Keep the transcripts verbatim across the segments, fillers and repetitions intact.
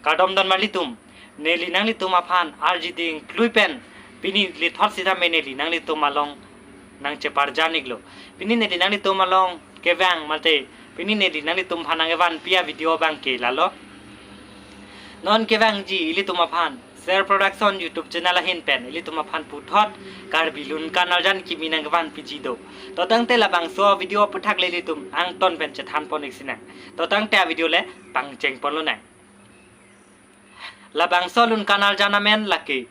Kardom don marlitum, neli nanglitum aphan arjiding klui pen pini lethot sitame neli nanglitum along nangcheparjan iklo. Pini neli nanglitum along kevang mate pini neli nanglitum aphan nangkevanpi avideo abangke lalo. Non kevangji ilitum aphan Ser Production YouTube channel ahin pen ilitum aphan puthot Karbi lun kanarjan kimi nangkevanpiji do. To tangte labangso video aputhak le ilitum angton pen chethanpon ik sinang. To tangte avideo le pangchengponlonang. Labangso lun kanarjan amen lake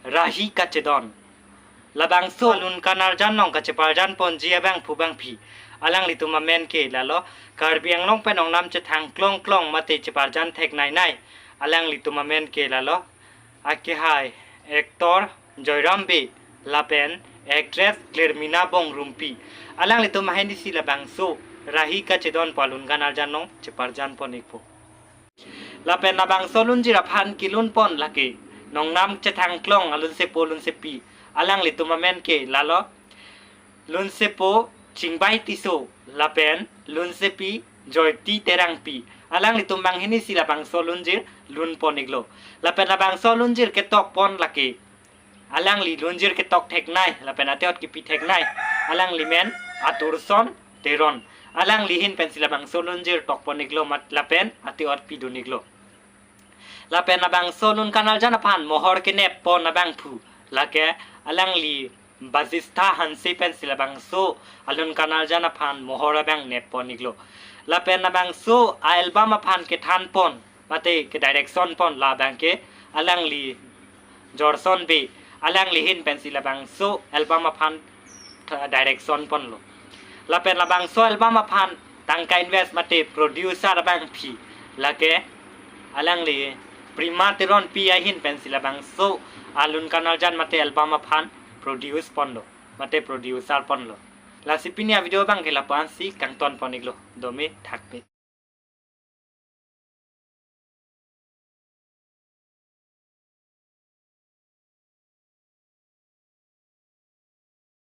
Rahi Kachedon. Labangso lun kanarjan nong kacheparjanponji abangphu bangphi alanglitum amen ke lalo, Karbi Anglong pen ongnam chethang klong klong mate cheparjan theknei nei alanglitum amen ke lalo, akehai actor Joyram Bey lapen actress Klermina Bongrumpi. Alanglitum ahin isi labangso Rahi Kachedon pu alun kanarjan nong cheparjanpon ikpo. Lapen labangso lunjir aphan kelunpon lake nongnam chethang klong alunsepo lunsepi alanglitum amen ke lalo, lunsepo Chingbai Tisso lapen lunsepi Joyti Terangpi. Alanglitum bang ahin isi labangso lunjir lunpon iklo. Lapen labangso lunjir ketokpon lake alangli lunjir ketok theknei lapen ate-ot kepi theknei alangli men Aturson Teron. Alangli ahin pensi labangso lunjir tokpon iklo mat lapen ate-ot pidun iklo. Lapen labangso lun kanarjan aphan mohor keneppon abangphu lake alangli Bajistha Hanse pensi labangso alun kanarjan aphan mohor abang neppon iklo. Lapen labangso a-album aphan kethanpon mate ke-direction pon labangke alangli Jorson Bey, alangli ahin pensi labangso album aphan tha-, direction ponlo. Lapen labangso album aphan tangka invest mate producer abangphi lake alangli Prima Teronpi ahin pensi labangso alun kanarjan mate album aphan produce ponlo mate producer ponlo. Lasi pini avideo abangke lapu-ansi kangtonpon iklo. Dome thakme.